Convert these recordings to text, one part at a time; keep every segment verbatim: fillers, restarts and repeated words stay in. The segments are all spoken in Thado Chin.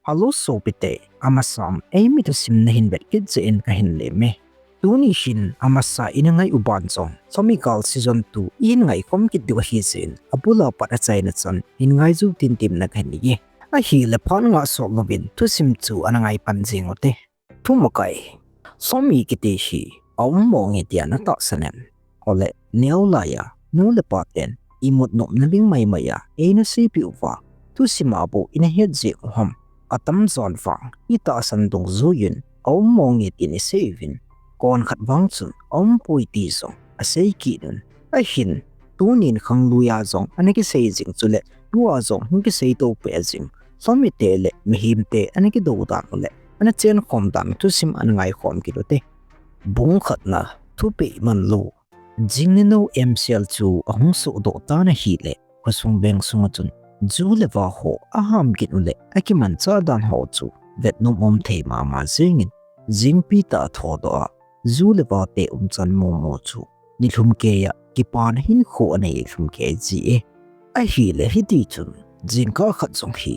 Hello sopite, amasan eimi thusim nahin vet kit jeh in kahin lem e. Tuni hin amasa ina ngai u ban jong, Lhomi Gal season two ihin ngai khom kit diu ahi jeh in, abul a pat achaina chan hin ngai jou tin temna kahin nei e. Ahile phat ngah sot louvin thusim chu ana ngai pan jing ute. Thumakai. Lhomi kiti hi aum mong e tia natahsan em? Ole, neo laiya nu le pa ten imut nopna ding maimai a eina seipeh uva, thusim a bou ina het jing u ham? Atam jon vang itahsan dungjuiyin aum mong e tin isei uvin, konkhat vang chun aumpoi ti jong asei kit un. Ahin, tunin khangluiya jong ana kisei jing chule, tua jong hung kisei to peh jing Lhomite le mihemte ana kidou dan u le ana chen khom dan thusim ana ngai khom kit ute. Bung khatna. Thupeh manlou. Jingni nou M C L chu ahung sohdoh tan ahile, khosung veng sunga chun ju le va ho aham kit u le akimanchah dan ho chu vet nom um thei mama jengin, jingpi tah a thodoh a, ju le vate umchan momo chu nilhum keiya kipana hinkho anei lhum kei ji e. Ahile hiti chun, jingkah khat jong hi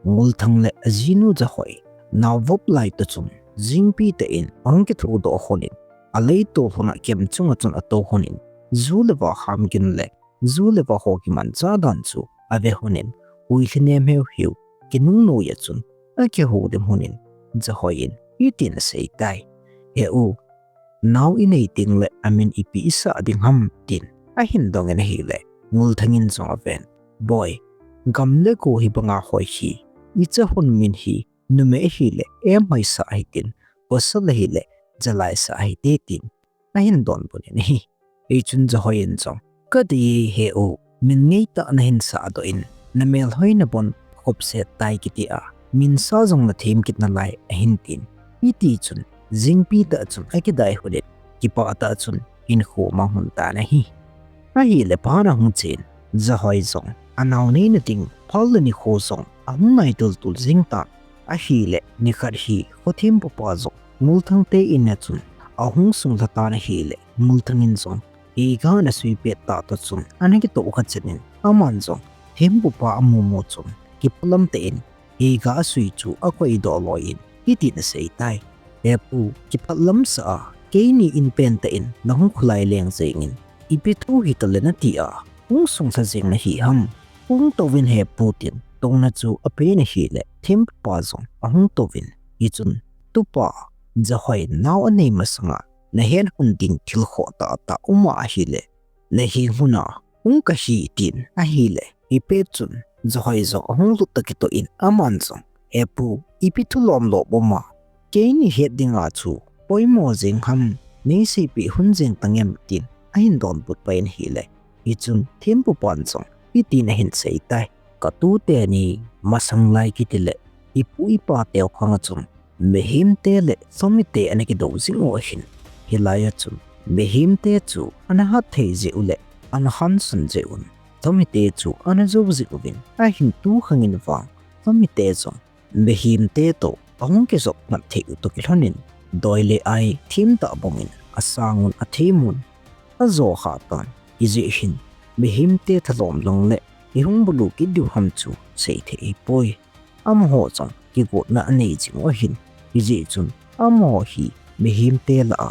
Ngulthang le ajinu Jahoi nao vop lai toh chun jingpi tah in ahung kithodoh lhonin, aleitol lhona kem chunga chun atou lhonin, ju le va ham kit u le ju le va ho kimanchah dan chu ave lhonin, huilhi nem heu heu kinung noiya chun akihoulim lhonin, Jahoi in hitin asei tai. He u, nao inei teng le amin ipi isah ding ham? tin ahin dongin ahile, Ngulthang in jong aven, Boi, gam le go hi banga hoi hi, icha hun min hi numei ahile Emhoisah hitin, pasal ahile Jalaisah hite, tin ahin donbut in ahi. Hichun Jahoi in jong, Kadei e he u, min ngeitah nahin sahdoh in, namel hoina bon khopset tai kiti a, min sa jong nathem kit nalai, ahin tin. Hiti chun jingpi tah chun akidai lhonin, kipah tah chun hinkho amang lhon tan ahi. Ahile phat ahung chen, Jahoi jong anao neina ding phal le nikho jong ahung nai tultul jing tan. Ahile nikhat hi khothempupa jong Ngulthang te inna chun ahung sunglha tan ahile, Ngulthang in jong eiga ana suipet tah toh chun ana kitoh kha chenin, aman jong thempupa amumu chun kiphalam tah in eiga asui chu akoidoh loiyin hitin asei tai, He pu, kiphalam sah a, keini in pentah in nahung kholai leng jengin, ipi thu hitale nati a, hung sunglha jeng nahi ham? Hung touvin he pu, tin touna chu apen ahile, thempupa jong ahung touvin, hichun, Tupa, Jahoi nao anei masanga nahet lhon ding thil khoh tahtah uma ahile, naheng lhona hung kahi, tin ahile, hipet chun Jahoi jong ahung lut toh kitoh in, aman jong, He pu, ipi thu lomlom uma, keini het dinga chu poimo jeng ham, neiseipeh lhon jeng tangem? tin ahin donbut pai in ahile, hichun thempupan jong hitin ahin sei tai, Katute ni, masang lai kitile ipu ipa teu khanga chun mihemte le Lhomite ana kidou jing u ahin, hilaiya chun mihemte chu ana hat thei jeh u le ana hansun jeh un, Lhomite chu ana jou jing uvin, ahin tu khangin vang Lhomite jong mihemte toh ahung kijop ngat thei u toh kilhonin, doi le ai themtah bangin asangun athemun, ajo khatan, hijeh hin mihemte thalom jongle ihung bulu kit diu ham chu seithei ahipoi. Amaho jong kigotna anei jing u ahin, hijeh chun amaho hi mihemte lah a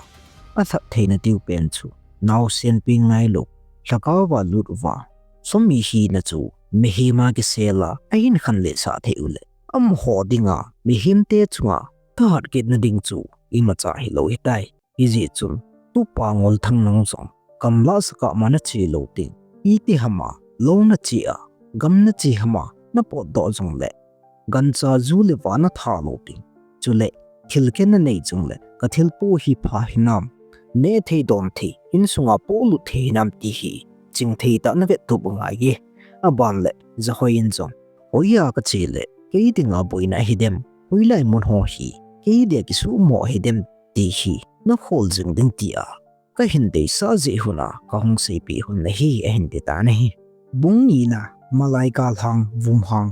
alhat theina diu pen chu naosen peng ngailou, lhagaova lut uva Lhomi hina chu mihem a kisel a ahin khanlesah thei u le, amaho dinga mihemte chunga thahat kitna ding chu imacha hilou ahitai. Hijeh chun, Tupa Ngolthang, nang jong gamlah saka ma nache lou ding, iti hama lou nache a, gam nache hama napotdoh jongle, gancha ju le va natha lou ding, chule thil khen nanei jongle kathilpoh hi pha hinam, nehthei donthei insunga polut thei hinam ti hi chingthei tah navet tup u ngai e. Aban le Jahoi in jong, hoiya kache le kei dinga boina ahidem, hoilai mun ho hi kei dia kisuhmo ahidem ti hi nakhol jing ding tia kahin deisah jeh un a kahung seipeh un ahi, ahin ti tan ahi. Bung nina. Malai Galhang Vumhang.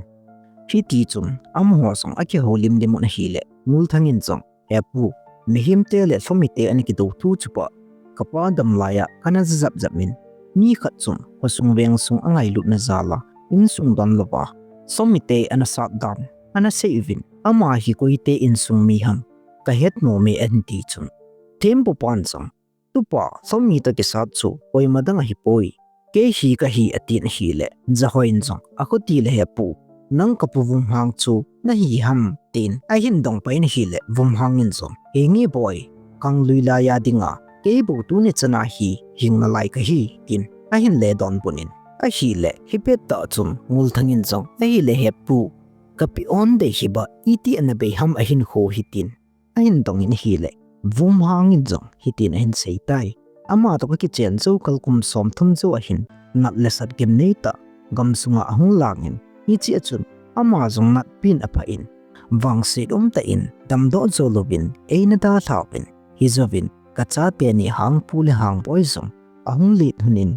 Hitichun amaho jong akihoulim lim un ahile, Ngolthang in jong, He pu, mihemte le Lhomite ana kidou thu chu pa, kapa dam laiya kana jajap jap in, nikhat chun khosung vengsung angailutna jal a, insung donlouva Lhomite ana sat dan, ana sei uvin, ama hi koite insung mi ham, kahet nom e ahin ti chun, thempu pan jong, tupa, Lhomi toh kisat chu koima dang ahipoi. Kei hi kahi atin ahile, Jahoi in jong, akhuti le he pu, nang kapu Vumhang chu nahi ham tin ahin dong pai in ahile, Vumhang in jong, henge boi, khanglui laiya dinga, kei bou tuni chana hi hing nalai kahi tin ahin le donbut in ahile, hipet tah chun Ngulthang in jong, ahile he pu, kapi on dei hiba, iti ana bei ham ahin kho hitin ahin dong in ahile, Vumhang in jong hitin ahin sei tai. Ama toh kakichen jou kal kum som thum jou ahin, nat le sat gimnei tah gamsunga ahung lang in, hiche a chun ama jong natpi in aphah in, vangset umtah in damdoh jou louvin eina dalha uvin, hijouvin kachate ni Hangpu le Hangboi jong ahung len lhon in,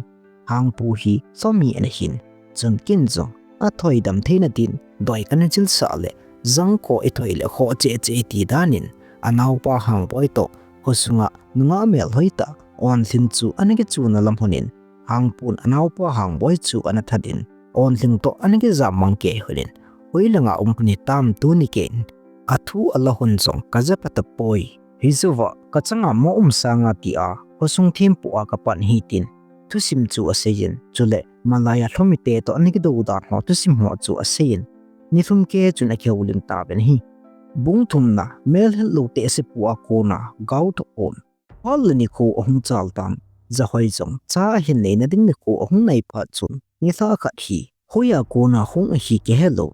Hangpu hi Lhomi ana hin, chun ken jong athoidam theina din doi kana jilsah le, jangkho ithoi le khoh cheh cheh iti dan in, anaopa Hangboi toh khosunga nungah melhoi tah onlhing chu ana kichuna lam lhon in, Hangpun anaopa Hangboi chu ana that in, onlhing toh ana kijam mang kei lhon in, hoilanga um lhon hitam tuni keiin, athu ala lhon jong kaja pha tapoi. Hijouva kachanga mo um sanga tia khosung thempu a kapan ahi tin thusim chu asei in, chule malaiya Lhomite toh ana kidou dan ho thusim ho chu asei in, nilhum kei chun akihoulim tauvin ahi. Bung thumna, melhetlou tehsepu a kona gaothoh pon. Phat le nikho ahung chal tan, Jahoi jong cha ahin neina ding nikho ahung nai phat chun, nilhah khat hi hoiya kona hung ahi kihelou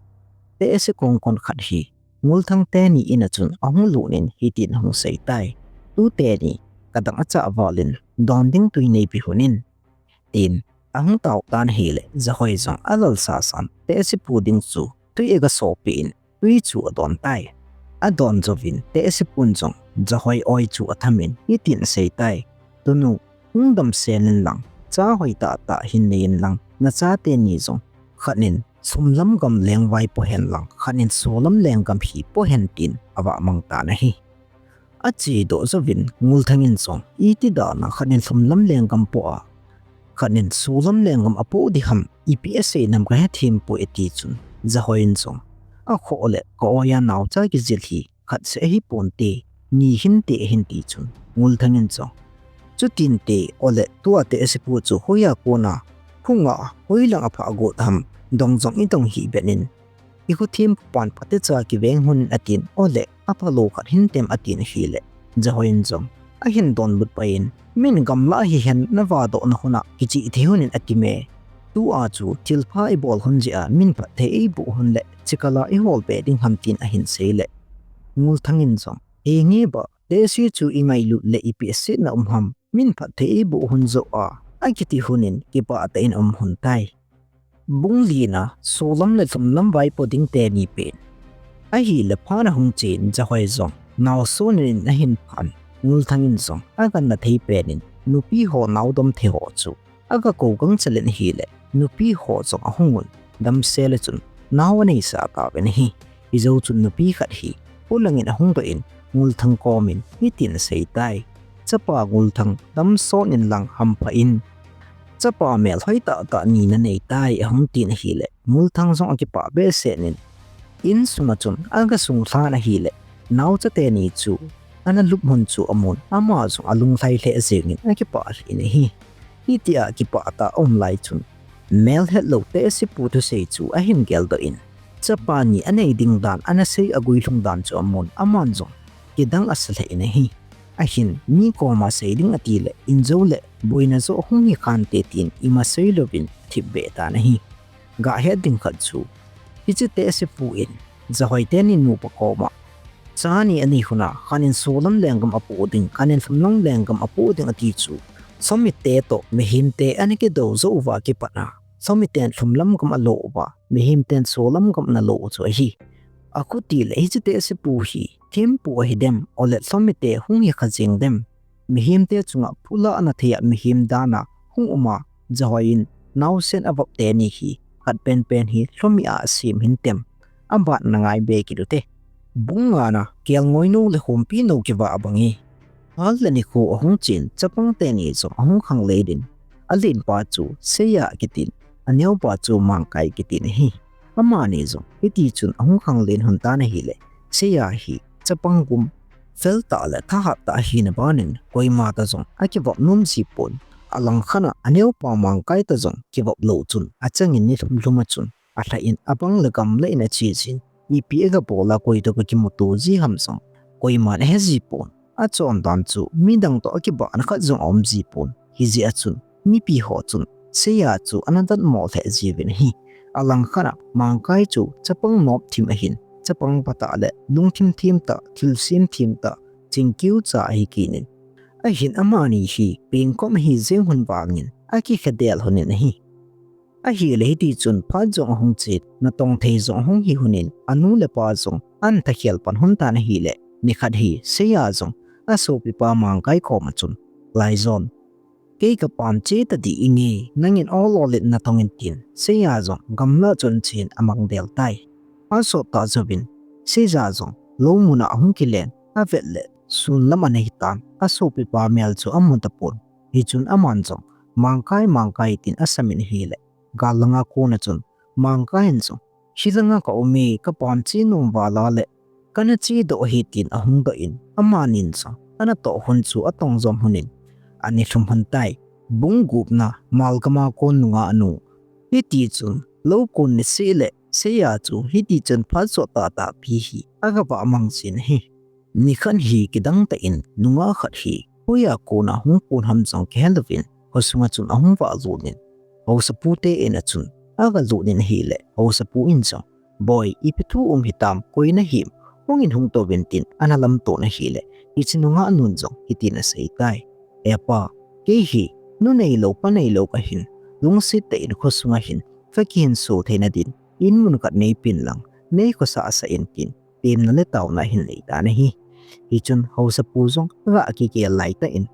tehse kongkon khat hi Ngulthang teni in a chun ahung lut in hitin ahung sei tai, tu teni kadang achah val in don ding tui neipe lhon in, tin ahung tao tan ahile, Jahoi jong alal sasan tehsepu ding chu tui aga sopi in tui chu adon tai. Adon jouvin tehsepun jong Jahoi oi chu atham in hitin asei tai, tunu, hung damsel in lang, cha hoi tahtah hin nei in lang, nachate ni jong khat in lhumlam gam leng vaipo hen lang, khat in solam lenggam hi po hen tin avah mang tan ahi. Achedoh jouvin Ngulthang in jong iti dana khat in lhumlam lenggam po a, khat in solam lenggam apo ding ham, ipi asei nam kahethem poi ati chun, Jahoi in jong akhoh le ka oiya naocha kijil hi khat seh ahi ponte, ni hinte ahin ti chun, Ngulthang in jong, chutin te ole tua tehsepu chu hoiya kona hung a, hoilang aphah got ham, dong jong idong hih bep in, ikhothem pan phatecha kiveng lhon in atin, ole aphalou khat hintem atin ahile, Jahoi in jong ahin donbut pai in, min gamlah hihen navadohna lhon a kichihthei lhon in akime. Tua chu thilpha ibol lhon jeh a min phatthei eiboh lhon le chikala ihol be ding ham tin ahin sei le, Ngulthang in jong, henge ba, tehse chu ingailut le ipi asetna um ham, min phatthei eiboh lhon joh a, akiti lhon in kipah tah in aum lhon tai. Bung lina, solam le lhumlam vaipo ding teni pen. Ahile phat ahung chen Jahoi jong naoson in ahin phan, Ngulthang in jong aganna thei pen in nupi ho naodom thei ho chu aga kou gangchel in ahile, nupi ho jong ahung un, damsel a chun nao aneisah tauvin ahi. Hijou chun nupi khat hi polang in ahung doh in, Ngulthang kom in hitin asei tai, chapa Ngulthang, damsot in lang hampha in, chapa melhoi tahtah ni nanei tai, ahung tin ahile, Ngulthang jong akipah behseh in, insung a chun aga sunglhan ahile, naocha teni chu ana lup lhon chu amun, ama jong alunglhai lheh jeng in akipah lheh in ahi. Hitia kipah tah a aum lai chun, melhetlou tehsepu thusei chu ahin geldoh in, chapa ni anei ding dan ana sei aguilhung dan chu amun, aman jong kidang asa lheh in ahi. Ahin, mi koma sei ding ati le, injou le boina joh hung hi khante tin ima seilouvin thipbeh tan ahi. Gahet ding khat chu, hiche tehsepu in Jahoi teni nupa koma cha ni anei lhon a, khat in solam lenggam apoh ding, khat in lhumlam lenggam apoh ding ati chu, Lhomite toh mihemte ana kidou jou uva kipat a, Lhomiten lhumlam gam alo uva, mihemten solam gam ana lo u chu ahi. Akhuti le hiche tehsepu hi thempu ahidem, ole Lhomite hung hikha jeng dem, mihemte chunga phulah ana thei a mihem dan a hung um a, Jahoi in naosen avop teni hi khat penpen hi Lhomi a asem hintem, aban ana ngaibe kit ute. Bung ngana, kelngoinou le khompinou kivah abange. Phat le nikho ahung chen, chapang teni jong ahung khanglei din, alenpa chu Seiya kitin, aneopa chu Mangkai kitin ahi. Amani jong hiti chun ahung khanglen lhon tan ahile, Seiya hi chapang gum, fel tah le thahat tah ahina banin koima toh jong akivop nom jipon. Alangkhat a aneopa Mangkai toh jong kivop lou chun achangin ni lhum lhum a chun alhah in abang le gamla in ache jin, ipi aga bol a koi toh kakimuto ji ham jong koiman ahe jipon. Achondan chu midang toh akibahna khat jong aum jipon. Hijeh a chun mipi ho chun Seiya chu ana datmo lheh jiuvin ahi. Alangkhat a Mangkai chu chapang nop thim ahin, chapang patah le lungthim thim tah, thilsem thim tah, chingkeu cha ahi kit in. Ahin amani hi pengkhom ahi jeng lhon vangin akikhe del lhon in ahi. Ahile hiti chun phat jong ahung chen, natong thei jong ahung hi lhon in, anu le apa jong ana thakhel pan lhon tan ahile, nikhat hi Seiya jong asopipa Mangkai koma chun, Laijon, kei kapam che tadih inge, nangin ol ol in natong in, tin Seiya jong gamla a chun achen amang del tai. Asot tah jouvin Seiya jong lou mun a ahung kilen, avet le sun lam ana hitan, asopipa mel chu amu tapon. Hichun aman jong, Mangkai, Mangkai, tin asam in ahile, gal langa kon a chun Mangkai in jong, hilanga ka um e, kapam che nom val a le kana chedoh ahi, tin ahung doh in, amanin jong anatoh lhon chu atong jom lhon in, ani lhum lhon tai. Bung gupna. Malgam a kon nungah nu. Hiti chun lou kon niseh le Seiya chu hiti chun phat sot tah tah pi hi aga vah mang jin ahi. Nikhat hi kidang tah in nungah khat hi hoiya kon a hung kon ham jong kihe louvin khosunga chun ahung vah lut in, haosapu te in a chun aga lut in ahile, haosapu in jong, Boi, ipi thu um hitam, koi nahim, hungin hung touvin, tin ana lamto in ahile, hiche nungah nun jong hitin asei tai. He pa, kei hi nu neilou pa neilou kahin, lungset tah in khosunga hin kakihinso theina din in mun khat neipen lang, neikhosa sah in, tin temna le taona ahin nei tan ahi. Hichun haosapu jong aga kigel lai tah in,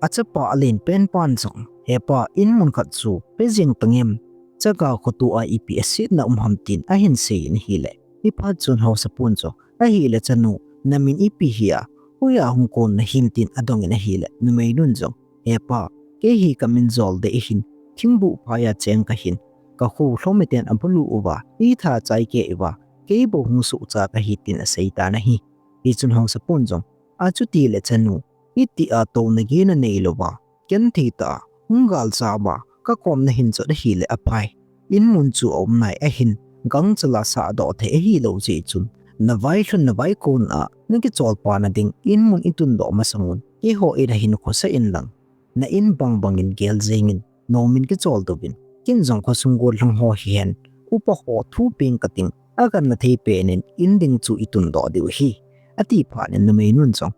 achapa alen pen pan jong, He pa, in mun khat chu pe jeng tangem, chaga khoto a ipi asetna um ham, tin ahin sei in ahile, hiphat chun haosapun jong, Ahile chanu, namin ipi hi a, hoiya hung kon nahim, tin adong in ahile, numeinun jong, He pa, kei hi kamin Joldei ahin, Thingbuh phaiya cheng kahin, kakho Lhomiten abulu uva, itha chai kei uva, kei bou hung sohcha kahi, tin asei tan ahi. Hichun haosapun jong, Achutile chanu, itih a touna gei nanei louva, genthei tah a hung galcha uva kakom nahin jot ahile aphai. In mun chu aum nai ahin, gangchal a sahdoh thei ahilou jeh chun, navailhun navaikon a nakicholpana ding in mun itundoh masangun, keiho in ahin khosah inlang, na in bangbang in gel jengin, nomin kichol douvin, ken jong khosung gollhang ho hihen, upa ho thu peng kating, aganna thei pen in in ding chu itundoh diu ahi, ati phat in numeinun jong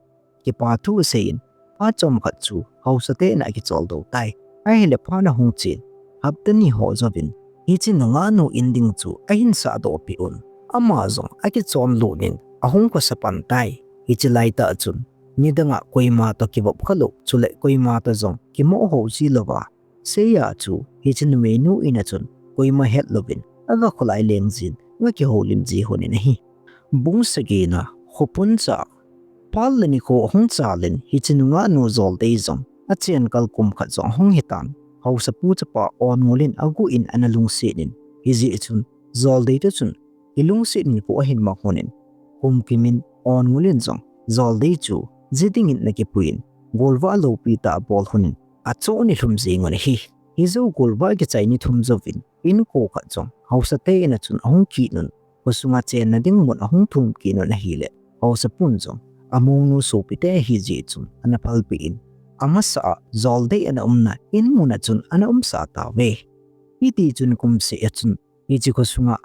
kipa thu asei in, phat chomkhat chu haosate in akichol dou tai. Ahile phat ahung chen, hapta ni ho jouvin, hiche nungah nu in ding chu ahin sahdoh peh un, ama jong akichol lut in ahung khosa pan tai. Hiche laitah chun, nidang a koima toh kivop khalou, chule koima toh jong kimoh hou ji louva, Seiya chu hiche numeinu in a chun koima het louvin aga kholai leng jin, aga kihoulim ji lhon in ahi. Bung sagina. Khopuncha. Phat le nikho ahung chal in hiche nungah nu Joldei jong achen kal kum khat jong ahung hitan, haosapu chapa Onngul in aguh in ana lungset in, hijeh chun Joldei toh chun kilungset nikho ahin mang lhon in, Kumkim in Onngul in jong Joldei chu ji dingin ana kipui in, golvah loupi tah abol lhon in, achoh ni lhum jeng un ahi. Hijou golvah kichai ni thum jouvin, inko khat jong haosate in a chun ahung kit un, khosunga chenna ding mun ahung thum kit un ahile, haosapun jong amonu sopite ahi jeh chun ana phalpeh in, amasa a Joldei ana umna in mun a chun ana umsah tauve. Hiti chun kumseh a chun, hiche khosunga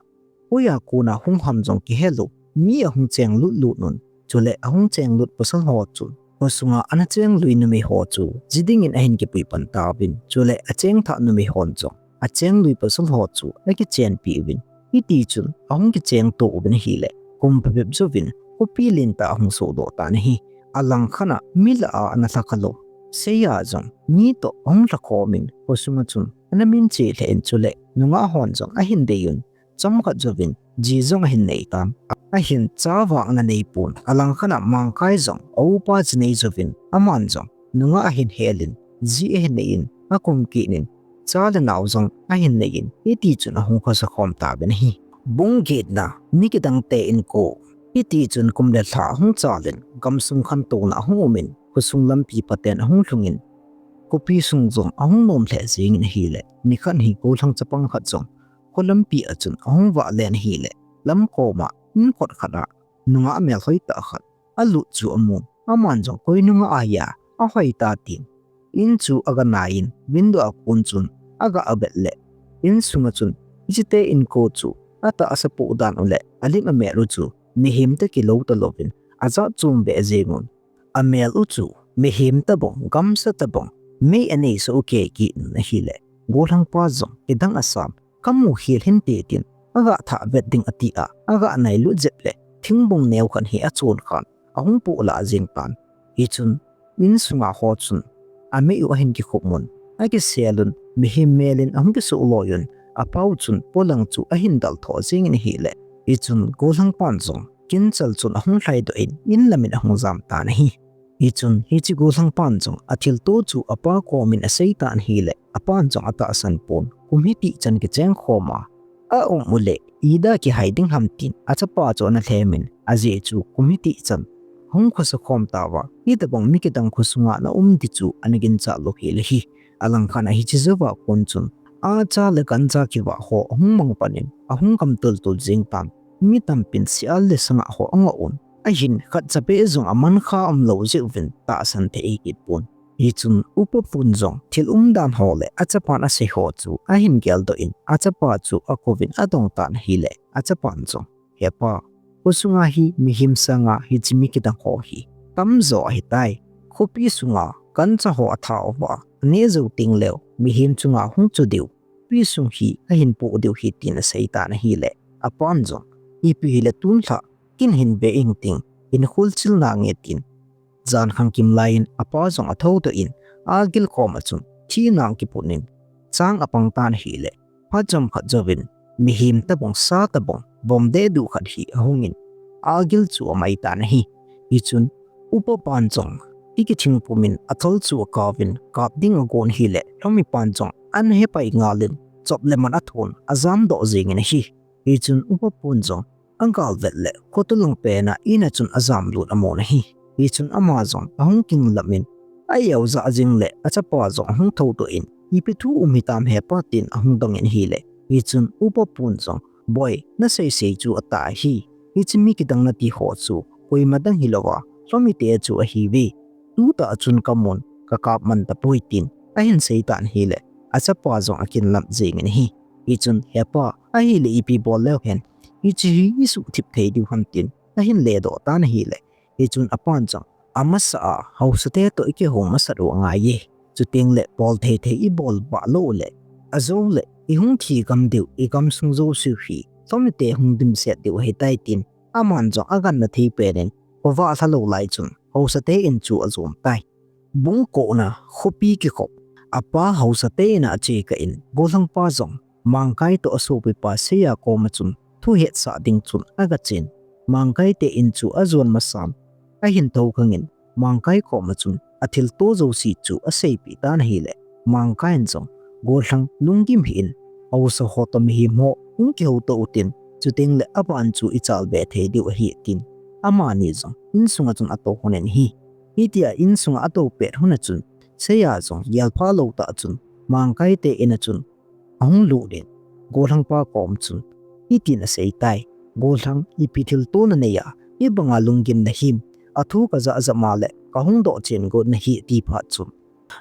hoiya kona hung ham jong kihelou mi ahung chenglut lut un, chule ahung chenglut pasal ho chun khosunga ana chenglui numei ho chu ji dingin ahin kipui pan tauvin, chule achengthah numei hon jong achenglui pasal ho chu akichenpi uvin, hiti chun ahung kichengto uvin ahile, kum phabep jouvin khopi lentah ahung sohdoh tan ahi. Alangkhat a mi lah a ana lhakha lou Seiya jong mi toh ahung lhakhomin khosunga chun ana minche lheh in, chule nungah hon jong ahin dei un, chomkhat jouvin ji jong ahin nei tan, ahin cha vang ana neipon. Alangkhat a Mangkai jong aupa ji nei jouvin, aman jong nungah ahin hel in, ji ahin nei in, akum kit in, cha le nao jong ahin nei in, hiti chun ahung khosa khom tauvin ahi. Bung getna, mi kidang te inko. Hiti chun kum le lha ahung chalin, gamsung khantouna ahung umin, khosung lampi phaten ahung lhungin, khopi sung jong ahung nom lheh jengin ahile, nikhat hi gollhang chapang khat jong kho lampi a chun ahung vah len ahile, lam koma in kot khat a nungah mel hoi tah khat alut chu amun, aman jong koi nungah ahia, ahoi ta tin, in chu aga nai in, window a kon chun aga vet le, in sunga chun hiche te inko chu atahsa poh dan u le alim amel u chu mihem tah kilou talouvin ajat chom beh jengun. Amel u chu mihem tabang, gamsa tabang, mei anei soh u kei kit in ahile, gollhang pa jong kidang asan, kamu khel hinte tin, aga thah vet ding ati a, aga nai lut jep le, thingbung neo khat hi achon khan, ahung poh lah jeng tan. Hichun, in sunga ho chun, amei u ahin kikhum un, akisel un, mihem mel in ahung kisoh loi un, apau chun polang chu ahin dal tho jengin ahile. Hichun, gollhang pan jong, kinchal chun ahung lhai doh in, in lamin ahung jam tan ahi. Hichun, hiche gollhang pan jong, athilto chu apa komin asei tan ahile, apan jong atahsan pon, kum hitih chan kicheng khom a aum u le, ida kihai ding ham tin, achapa chu ana lhemin, ajeh chu kum hitih chan hung khosa khom tauva, hitabang mi kidang khosunga ana um ti chu ana ginchat lou hel ahi. Alangkhat a hiche jouva kon chun, acha le gancha kivah ho ahung mang panin, ahung kam tultul jeng tan, mi tampin sial le sangah ho angah un, ahin khatcha beh jong aman kha umlou jeh uvin tahsan thei ahikit pon. Hichun upa pun jong thil umdan ho le achapan asei ho chu ahin geldoh in, achapa chu akouvin adong tan ahile, achapan jong, Hepa, khosunga hi mihem sanga hiche mi kidang ho hi tamjo ahitai. Khopi sunga gancha ho atha uva, aneh jou tengleu mihem chunga hung chu diu, khopi sung hi ahin poh diu ahi tin asei tan ahile, apan jong, ipi hile tunlhah kin hin ve inting, hin kholchil nange tin, jan khangkim laiyin apa jong athoudoh in, agil koma chun thina akiput in, chang apang tan ahile, phat chomkhat jouvin, mihem tabang sa tabang vom dehduh khat hi ahungin, agil chu amai tan ahi. Hichun, upa pan jong, ikithing pumin athal chu akaovin, kap ding agon ahile, lhomi pan jong ana hepai ngalin, chop le man athon, ajamdoh jengin ahi. Hichun upa pun jong, agal vet le, khoto lang pena in a chun ajam lut amun ahi. Hichun ama jong ahung kinglamin, a-eojah jing le, achapa jong ahung thoudoh in, ipi thu um hitam hepa tin ahung dongin ahile. Hichun upa pun jong, Boi, naseisei chu atah ahi. Hiche mi kidang nati ho chu koima dang hilouva, lhomite chu ahiuve. Tutah chun kamun, kakap man tapoi tin ahin sei tan ahile, achapa jong akinlam jengin ahi. Hichun, Hepa, ahile ipi bol leu hen, hiche hi isuhthip thei diu ham tin ahin ledoh tan ahile. Hichun apan jong, Amasa a haosate toh ikihou masat u angaiye. Chutengle bol thei thei ibol vah lou ule, ajoule ihung thi gam diu, igamsung jouseu hi lhomite hung dimset diu ahitai tin, aman jong agangna thei penin, khovah lha lou lai chun haosate in chu ajom tai. Bung kona, khopi kikhop. Apa haosate in a ache kah in, gollhangpa jong Mangkai toh asopipa Seiya koma chun thu hetsah ding chun agachen. Mangkai te in chu ajon masan, ahin thoukhangin, Mangkai koma chun athilto jouse chu aseipeh tan ahile, Mangkai in jong, Gollhang lunggim hih in, haosa ho toh mihem ho hung kihouto utin, chutengle aban chu ichalbe thei diu ahi tin, amani jong insunga chun atou lhonin ahi. Hitia insunga atou pet lhona chun, Seiya jong gelpha lou tah chun, Mangkai te in a chun ahung lut in, gollhangpa kom chun hitin aseitai, Gollhang, ipi thilto nanei a, hibanga lunggim nahim, athu kajah jama le kahung dohchen got nahi, ati phat chun,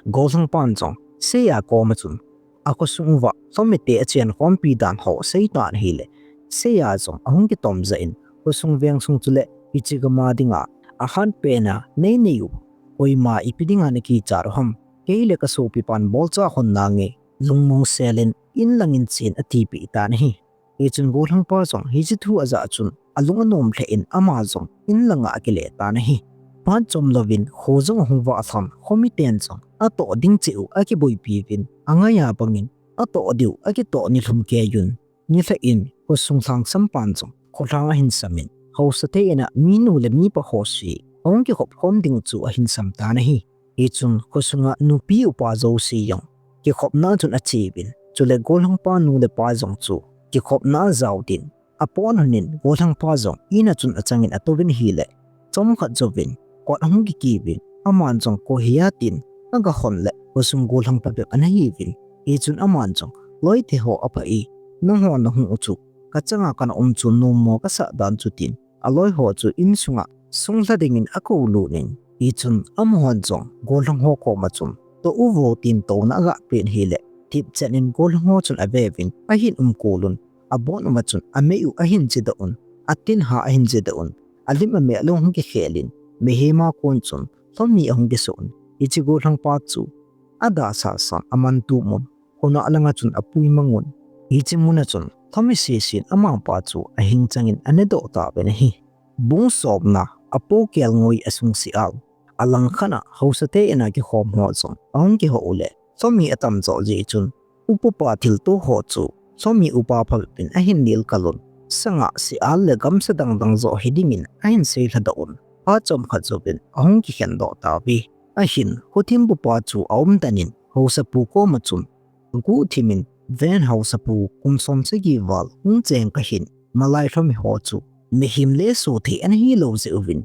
gollhangpan jong Seiya koma chun akhosung uva lhomite achenkhompi dan ho aseitan ahile, Seiya jong ahung kitom jah in, khosung vengsung chule hiche gama dinga ahatpena neinei u, koima ipi dinga nakichat u ham, kei le kasopipan bolcha lhon nange, lungmong selin inlangin chen, atipeh tan ahi. Hichun gollhangpa jong hiche thu ajah chun alung anom lheh in ama jong inlanga akile tan ahi. Phat chomlouvin kho jong ahung vah lhon, khomiten jong atoh ding cheh u akiboipiuvin, angaiya bangin atoh diu akitoh nilhum keiyun, nilhah in khosung lhangsampan jong kholhang ahin samin, haosate in a minu le mipa ho se ahung kikhop khom ding chu ahin sam tan ahi. Hichun khosunga nupi upa jouse jong kikhopna chun acheuvin, chule gollhangpa nu le pa jong chu kikhopna ajaovin, Apon hunin gollhangpa jong in a chun achangin atouvin ahile, chomkhat jouvin kot ahung kikiuvin, aman jong koi hi ham tin agahon le, khosung gollhang phabep ana hiuvin. Hichun aman jong, loite ho, aphai, nangho nahung u chu kachanga kana um chu nommo kasah dan chu tin, aloi ho chu insunga sunglha dingin akou lut in. Hichun amahon jong gollhang ho koma chun, tou vo tin touna agah pen ahile, thipchet in gollhang ho chun aveuvin, ahin umkol un. Abon uva chun amei u ahin chedoh un, atin ha ahin chedoh un, alim amel ahung kikhel in, mihem a kon chun Lhomi ahung kisoh un. Hiche gollhangpa chu adahsa san aman tum un, khonung langa chun apui mang un. Hiche muna chun Lhomi sesen amapa chu ahing changin anedoh tauvin ahi. Bung somna, apo kelngoi asung sial. Alangkhat a haosate in a kikhom ho jong ahung kiho u le, Lhomi atam jo jeh chun, upapa thilto ho chu Lhomi upa phabep in ahin nilkal un, sanga sial le gamsa dangdang jo hidingin ahin seilhadoh un. Phat chomkhat jouvin ahung kikhendoh tauve. Ahin, kho thempupa chu aumden in, haosapu koma chun, guhthim in, ven haosapu, kum som sagi val hung cheng kahin, malai Lhomi ho chu mihem le soh thei ana hilou jeh uvin,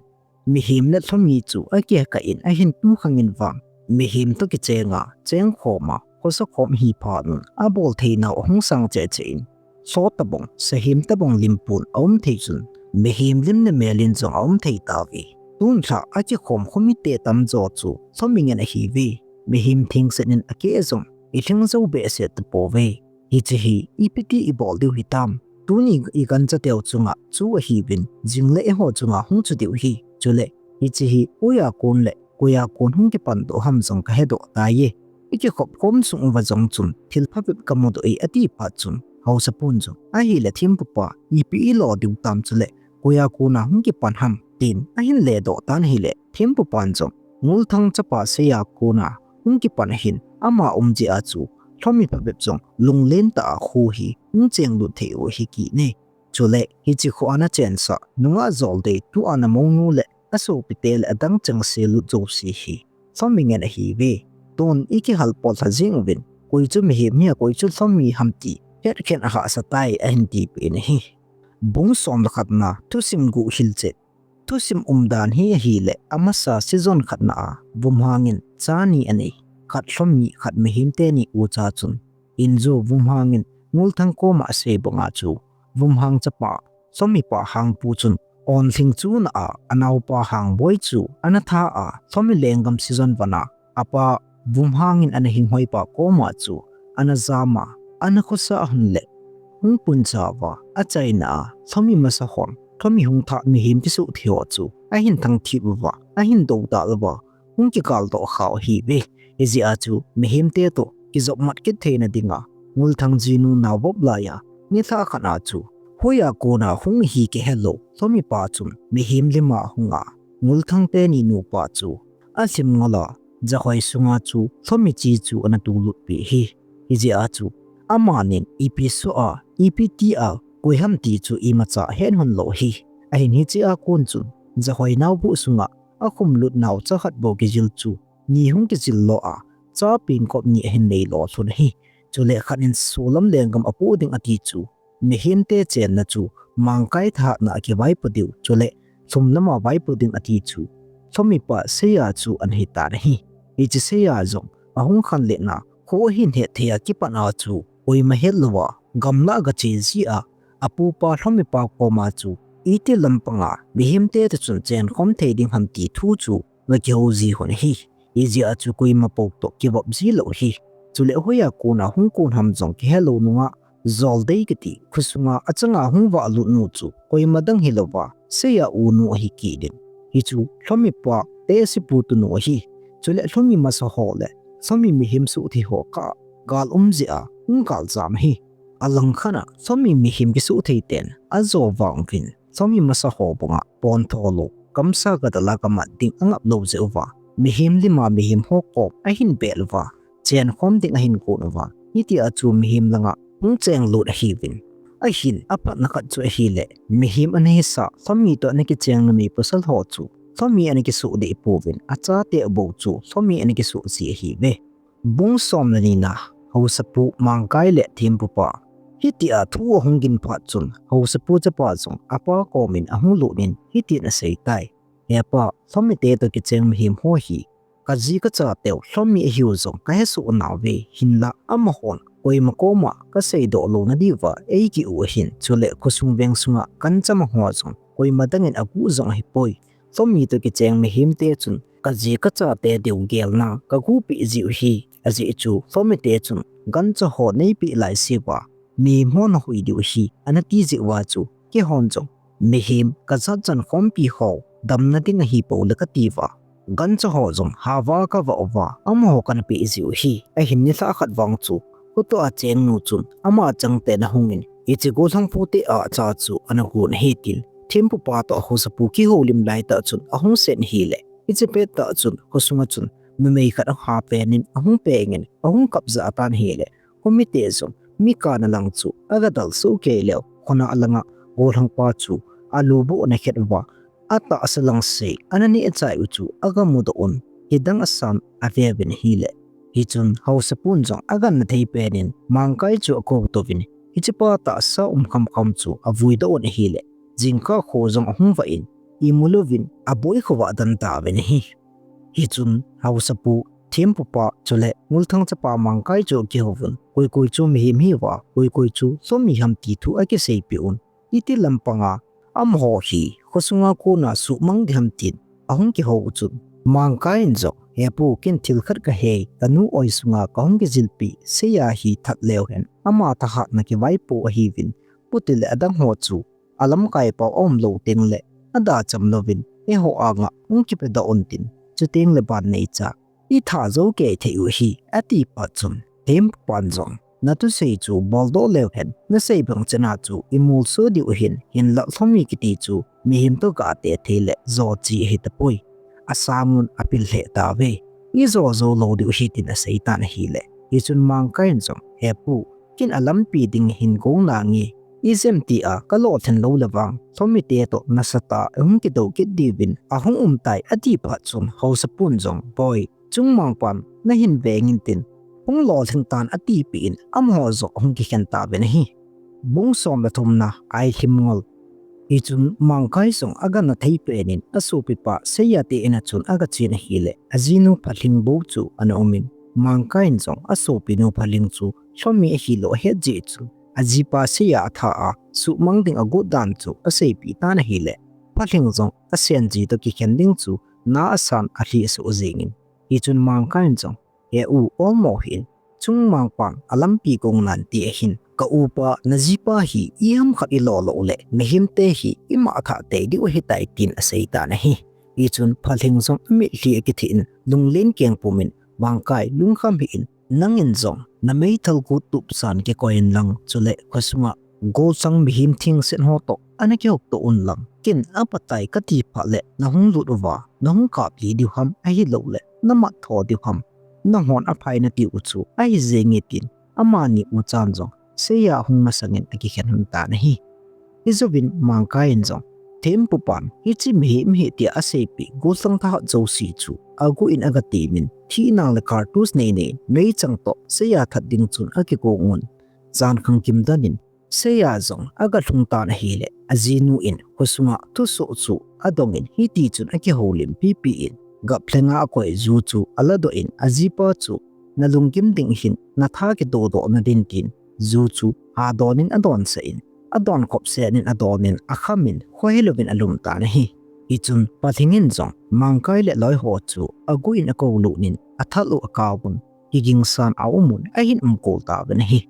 mihem le Lhomi chu akikah in ahin tukhang in vang, mihem toh kichenga, chengkhoma, khosa khom ahi phat un, abol theinau ahung sang cheh cheh in, so tabang, sahem tabang limpun aum thei chun, mihem lim le mel in jong aum thei tauve. Tun lha akikhom khomite tamjo chu Lhomi ngen ahiuve. Mihem thengset in akeh jong ilhing jou behseh tapouve. Hiche hi ipi ti ibol diu hitam? Tuni igancha teu chunga chu ahiuvin, jing le eiho chunga hung chu diu ahi. Chule, hiche hi koiya kon le koiya kon hung kipan doh ham jong kahedoh tai. Ikikhop khom sung uva jong chun thil phabep kamudoh e ati phat chun, haosapun jong, ahile thempupa, ipi ilo diu tam chule, koiya kona hung kipan ham, tin ahin ledoh tan ahile, thempupan jong, Ngulthang chapa Seiya kona hung kipan ahin, ama um jeh a chu Lhomi phabep jong lunglen tah a kho hi hung chenglut thei u ahi kit e. Chule, hiche kho ana chensah nungah Joldei, tua ana mounu le asopite le adang chengse lut jouse hi Lhomi ngen ahiuve. Tun ikihal pollha jeng uvin, koi chu mihem hia, koi chu Lhomi ham ti hetkhen ahahsa tai, ahin tipeh in ahi. Bung som le khatna, thusim guh hilchet. Thusim umdan hi ahile, amasa season khatna a Vumhang in cha ni anei. Khat Lhomi, khat mihem teni ucha chun, injo Vumhang in Ngulthang koma asei banga chu, Vumhang chapa, Lhomipa Hangpu chun, onlhing chuna a, anaopa Hangboi chu ana tha a, Lhomi lenggam season vana, apa Vumhang in ana hinghoipa koma chu ana jama, ana khosa ahung le, hung puncha uva, achaina a Lhomi masa hon Lhomi hung thah mihem kisuhthei ho chu ahin thangthip uva, ahin dodal uva, hung kikaldoh khau ahiuve. Hijeh a chu mihemte toh kijopmat kit theina dinga, Ngulthang jinu naovop laiya nilhah khat a chu, hoiya kona hung ahi kihelou Lhomipa chun mihem lima hunga, Ngulthang teni nupa chu alhim ngol a, jahoi sunga chu Lhomi chi chu ana tulutpeh ahi. Hijeh a chu, amanin ipi soh a, ipi tia, koi ham ti chu imacha het lhon lou ahi. Ahin hichea kon chun, jahoi naobuh sunga akhumlut nao cha khat bou kijil chu, ni hung kijil lo a, cha penkop ni ahin neilo lhon ahi. Chule khat in solam lenggam apoh ding ati chu, mihemte chenna chu, Mangkai thahatna a kivaipoh diu, chule lhumlama vaipoh ding ati chu, Lhomipa Seiya chu ana hitan ahi. Hiche Seiya jong ahung khanletna, kho ahin het thei a kipat a chu, koima hetlouva gamlah a gache jeh a, apupa Lhomipa koma chu, iti lampanga mihemte toh chun chenkhom thei ding ham ti thu chu gakihou ji lhon ahi. Hijeh a chu koima pou toh kivop ji lou ahi. Chule hoiya kona hung kon ham jong kihelou nunga, Joldei kiti khosunga achanga hung vahlut nu chu koima dang hilouva, Seiya unu ahi kit in. Hichu Lhomipa tehsepu tunu ahi. Chule Lhomi masa ho le Lhomi mihem suhthei ho kah a gal um jeh a hung galjam ahi. Alangkhat a Lhomi mihem kisuhthei ten ajo vang uvin, Lhomi masa ho banga pontho lou, gamsa gadal a gamat ding angap lou jeh uva, mihem lima mihem ho kom ahin bel uva, chenkhom ding ahin gon uva, hitia chu mihem langa hung chenglut ahiuvin. Ahin, aphatna khat chu ahile, mihem ana hisah, Lhomi toh ana kicheng numei pasal ho chu, Lhomi ana kisuhdeh pouvin, achate bou chu Lhomi ana kisuh ji ahiuve. Bung som le nina, haosapu Mangkai le thempupa Hitia thu ahung gin phat chun, haosapu chapa jong apa komin ahung lut in hitin asei tai. He pa, Lhomi te toh kicheng mihem ho hi, kaji kachateu Lhomi ahiu jong kahesoh nauve, hinlah amahon koima koma kaseidoh louna diuva eiki-u ahin, chule khosung veng sunga gancha mang ho jong koima dangin agu jong ahipoi. Lhomi toh kicheng mihem te chun kaji kachate diu gelna kagupi jiu hi, ajeh chu Lhomi te chun gancha ho neipeh laiseuva mihem ho nahui diu hi, anati jiuva chu keihon jong mihem kajat chan khompi ho damna ding ahipoi le katiuva, gancha ho jong hava kavah uva amaho kana peh jiu hi. Ahin nilhah khat vang chu, hutoh a chengnu chun ama changtah in ahungin, hiche gollhangpu te acha chu ana gon ahi tin, thempupa toh haosapu kihoulim laitah chun ahung sen ahile, hiche pettah chun khosunga chun numei khat aha penin ahung pengin ahung kap jah tan ahile, khomi te jong mi kana lang chu aga dal soh kei leu, khona langa gollhangpa chu alu bou ana khet uva, atahsa lang sei ana neh chai u chu aga mudoh un, hidang asan aveuvin ahile. Hichun haosapun jong agangna thei penin Mangkai chu akou touvin, hichepa tahsa um khamkham chu avuidoh un ahile, jingkah kho jong ahung vah in, imu louvin aboi khovah den tauvin ahi. Hichun haosapu, thempupa chule Ngulthang chapa Mangkai chu akihouvun, koi koi chu mihem hiuva, koi koi chu Lhomi ham ti thu akiseipeh un, iti lampanga amaho hi khosunga kona suhmang ding ham tin ahung kihou u chun, Mangkai in jong, He pu, ken thil khat kahei, kanu oi sunga kahung kijilpeh seiya hi that leu hen, ama thahatna kivaipo ahiuvin, chutile adang ho chu alamkai pau aum lou tengle adacham louvin eiho anga hung kipedoh untin, chutengle ban neicha itha jou kei thei u ahi, ati phat chun, thempupan jong, nathusei chu boldoh leu hen, nasei bang chana chu imolso diu ahin, hinlah Lhomi kiti chu mihem toh gah te thei le jo chi ahitapoi. Asangun apil lheh tauve. Ijo jou lou diu ahi tin asei tan ahile, hichun Mangkai in jong, He pu, ken alampi ding hin gong nange, ijeh inem tia kalolhin lou le vang Lhomi te toh nasatah a ihung kidou kit diuvin ahung um tai, ati phat chun haosapun jong, Boi, chungmangpan nahin veng intin, hung lolhing tan, atipeh in amaho jong ahung kikhen tauvin ahi. Bung som le thumna, Ailhim ngol. Hichun Mangkai jong agangna thei penin asopipa seiya te in'a chun agachen ahile, ajinu Phalhing bou chu ana umin, Mangkai in jong asopinu Phalhing chu Lhomi ahilou ahet jeh chun, ajipa seiya atha a suhmang ding agot dan chu aseipeh tan ahile, Phalhing jong asen ji toh kikhen ding chu na asan alhi asoh jengin, hichun Mangkai in jong, He u, olmo hih in, chungmangpan alampi gong nante ahin, ka upa najipa hi iham khat ilo lou le mihemte hi ima thah tei diu ahitai, tin asei tan ahi. Hichun Phalhing jong amitlhi akithih in, lunglen keng pumin, Mangkai, lungkham hih in, nangin jong nameithal got tup san kikoi inlang, chule khosunga gollhang mihem thengset ho toh ana kihouto unlang, ken apatai kati phat le nahung lut uva nahung kaplih diu ham, ahilouleh namat tho diu ham, nanghon aphai natiu chu ahi jenge, tin amani uchan jong seiya hung masangin akikhen lhon tan ahi. Hijouvin Mangkai in jong, thempupan hiche mihem hi tia aseipeh gollhang thahat jouse chu aguh in agatemin, thina le cartridge neinei in meichang toh seiya that ding chun akigong un, jankhang gimdan in seiya jong agalhung tan ahile, ajinu in khosunga thusoh chu adongin hitichun akihoulimpipi in, gaplhenga akoi ju chu aladoh in, ajipa chu nalunggim ding hin natha kidodoh nadin tin, ju chu hadon in adonsah in, adon khop sen in adon in akhamin khohelouvin alum tan ahi. Hichun Phalhing in jong Mangkai le aloiho chu aguh in akoulut in, athal u akaovun, kigingsan aumun ahin umkol tauvin ahi.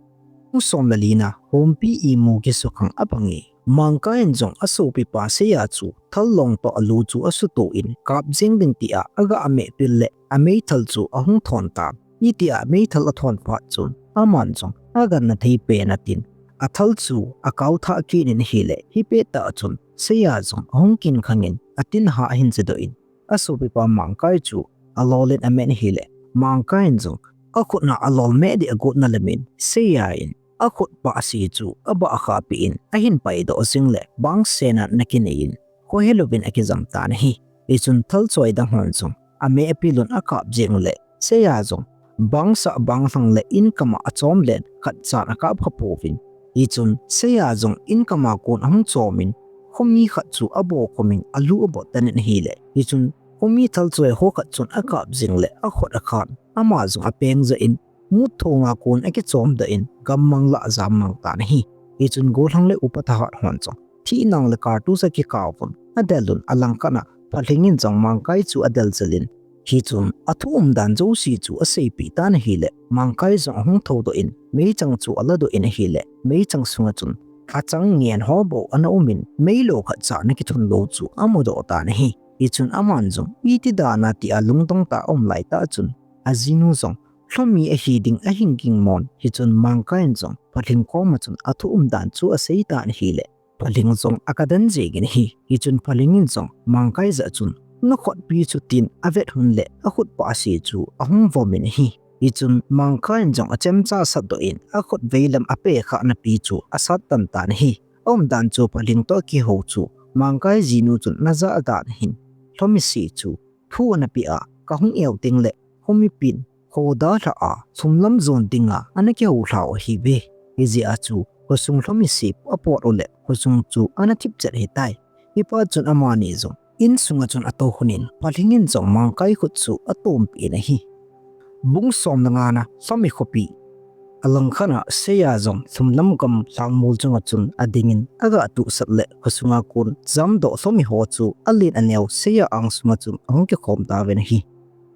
Bung som le lina, Hompi imu kisukhang abang e. Mangkai in jong asopipa seiya chu thal long toh alu chu asuto in, kap jeng ding tia aga amehpil le ameithal chu ahung thon tan. Hitia ameithal athon phat chun aman jong agangna thei pen atin, athal chu akaothah kit in ahile, hipettah chun seiya jong ahung kinkhangin atinha ahin chedoh in, asopipa Mangkai chu alolin amen ahile, Mangkai in jong akhutna alol meh ding agotna lamin, seiya in akhut pahse chu abahkhahpeh in ahin paidoh jeng le, bangsen a ana kinei in khohelouvin akijam tan ahi. Hichun thal choi dang hon jong amehpil un akap jeng ule, seiya jong bangsah banglhang le inkam a achom len khatchan akap khapouvin, Hichun Seiya jong in kama kon ahung chomin, khomi khat chu aboh khomin alu abot tan in ahile. Hichun khomi thal choi ho khat chun akap jing le akhut akhan. Ama jong apeng jah in, mut thonga kon akichom doh in, gammang lah jammang tan ahi. Hichun gollhang le upa thahat hon jong thih nang le kartus akikap un, adel un alangkhat a Phalhing in jong Mangkai chu adel jel in, hichun athu umdan jouse chu aseipeh tan ahile, Mangkai jong ahung thoudoh in, meichang chu aladoh in ahile, meichang sunga chun achang ngen ho bou ana um in, meilou khat cha ana kithun lou chu amudoh tan ahi. Hichun aman jong iti dan a tia lungdong tah a aum lai tah chun, ajinu jong Lhomi ahi ding ahin ging mon. Hichun Mangkai in jong Phalhing koma chun athu umdan chu asei tan ahile, Phalhing jong aga den jeng in ahi. Hichun Phalhing in jong Mangkai jah chun, nakhutpi chu, tin avet hon le akhut pahse chu ahung vom in ahi. Hichun Mangkai in jong achemcha satdoh in akhut veilam apeh khah napi chu asat tan tan ahi. Aumdan chu Phalhing toh kihou chu Mangkai jinu chun ana jah dan ahin, Lhomi se chu thu ana peh a, kahung eu teng le Lhomi pin kho dalha a, lhumlam jon dinga ana kihou lhau ahiuve. Hijeh a chu khosung Lhomi se apot u le khosung chu ana thip chet ahitai. Hipa chun amani jong insunga chun atou hon in, Phalhing in jong Mangkai khut chu atompeh in ahi. Bung som le nga na, Lhomi khopi. Alangkhat a Seiya jong lhumlam gam lhangmol chunga chun ading in, aga tuhsat le khosunga kon jamdoh Lhomi ho chu alen aneo Seiya angsunga chun ahung kikhom tauvin ahi.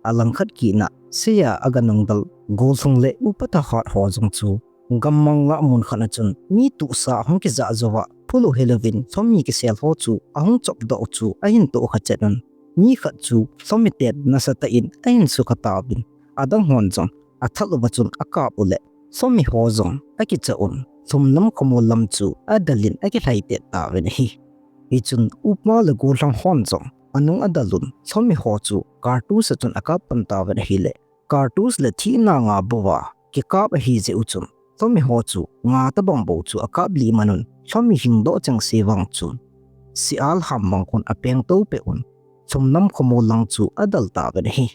Alangkhat kit na Seiya aga nungdal gollhang le upa thahat ho jong chu gammang lah mun khat a chun mi tuhsa ahung kijah jouva, phulu hilouvin Lhomi kisel ho chu ahung chopdoh u chu ahin tohkha chet un, mi khat chu Lhomi ten nasatah in ahin sukha tauvin, adang hon jong athal uva chun akap u le, Lhomi ho jong akicha un, lhumlam khomol lam chu adel in akilhai tet tauvin ahi. Hichun upa le gollhang hon jong anung adel un, Lhomi ho chu kartus a chun akap pan tauvin ahile, kartus le thih nanga bou a kikap ahi jeh u chun, Lhomi ho chu nga tobang bou chu akap lih man un, Lhomi hingdoh chengse vang chun, sial ham bang khun apeng to peh un, lhumlam khomol lang chu adel tauvin ahi.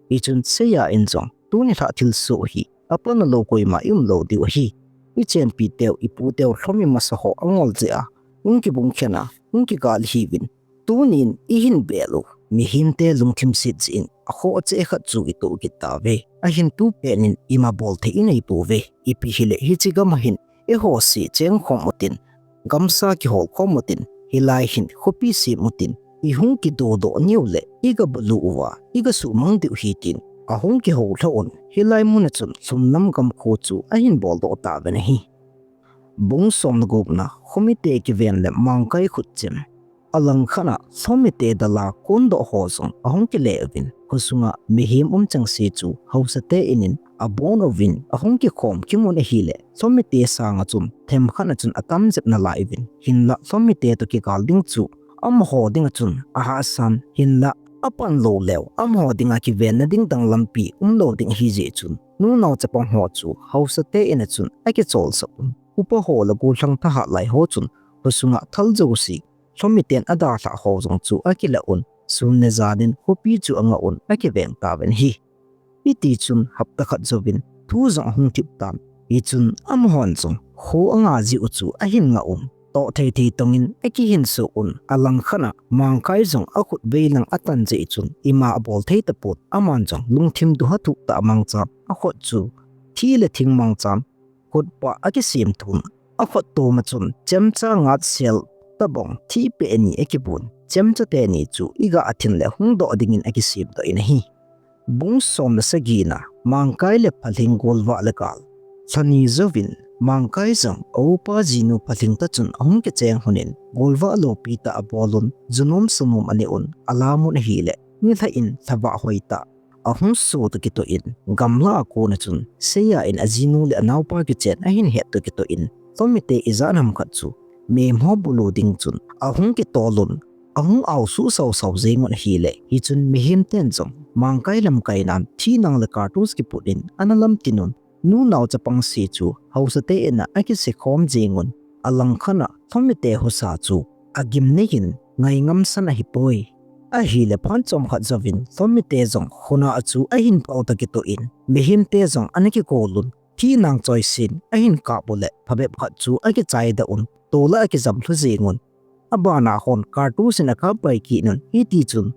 Hichun Seiya in jong, tuni lhah thilsoh hi apona lou koima i um lou diu ahi. I chenpi teu, i pu teu Lhomi masa ho angol jeh a hung kibung khen a, hung kigal ahiuvin, tunin i hin bel u mihem te lungthim set jeh in akhoh cheh khat chu i toh kit tauve. Ahin tu pen in ima bol thei i nei pouve. Ipi hile hiche gam a hin eiho se cheng khom utin, gamsa kihol khom utin, hilai hin khopi sem utin, i hung kidodoh niu le i ga bulu uva, i ga suhmang diu ahi, tin ahung kihou lha un, hilai mun a chun lhumlam gam kho chu ahin boldoh tauvin ahi. Bung som le gup na, Lhomi te kiven le Mangkai khut chem. Alangkhat a Lhomi te dal a kondoh ho jong ahung kile uvin, khosunga mihem um chengse chu haosa te in in abon uvin ahung kikhom kimun ahile, Lhomi te sanga chun themkhat a chun atam jep nalai uvin, hinla Lhomi te toh kigal ding chu amaho dinga chun ahahsam, hinla apan lou leu amaho dinga kivenna ding dang lampi umlou ding ahi jeh chun, nunao chapang ho chu haosa te in a chun akicholsah un, upa ho le gollhang thahat lai ho chun khosunga thal jouse Lhomi ten adalhah ho jong chu akilah un, sun le jan in khopi chu anga un akiveng tauvin ahi. Hiti chun hapta khat jouvin thu jong ahung thip tan. Hichun amahon jong kho anga jeh u chu ahin ngah un, toh thei thei tong in akihin soh un, alangkhat a Mangkai jong akhut veilang atan jeh chun ima abol thei tapon, aman jong lungthim duha thuh tah a mangchan, akhut chu thih le thing mangchan, khutpah akisem thun, akhut tom a chun chemcha ngat sel tobang thih peh ni akibun, chemcha teni chu iga athin le hung doh dingin akisem doh in ahi. Bung som le sagi na, Mangkai le Phalhing golvah le gal. Lhani jouvin Mangkai jong aupa jinu Phalhing toh chun ahung kicheng hon in, golvah loupi tah abol un, junom sunom anei un, alam un ahile, nilhah in lhavah hoi tah ahung so toh kitoh in, gamla a kon a chun Seiya in ajinu le anaopa kichen ahin het toh kitoh in, Lhomi te ijat ham khat chu mihem ho bulu ding chun ahung kitol un, ahung aosuh sausau jeng un ahile, hichun mihem ten jong Mangkai lamkai nan thih nang le kartus kiput in ana lamtin un, nunao chapang se chu haosa te in a akise khom jeng un, alangkhat a Lhomi te husa chu agim nei in ngai ngamsan ahipoi. Ahile phat chomkhat jouvin Lhomi te jong khuna a chu ahin pao toh kitoh in, mihem te jong ana kikol un, Thi nang choisin ahin kap u le phabep khat chu akichai da un, tola akijam lhu jeng un. Abana hon cartridge in akap pai kit un, hiti chun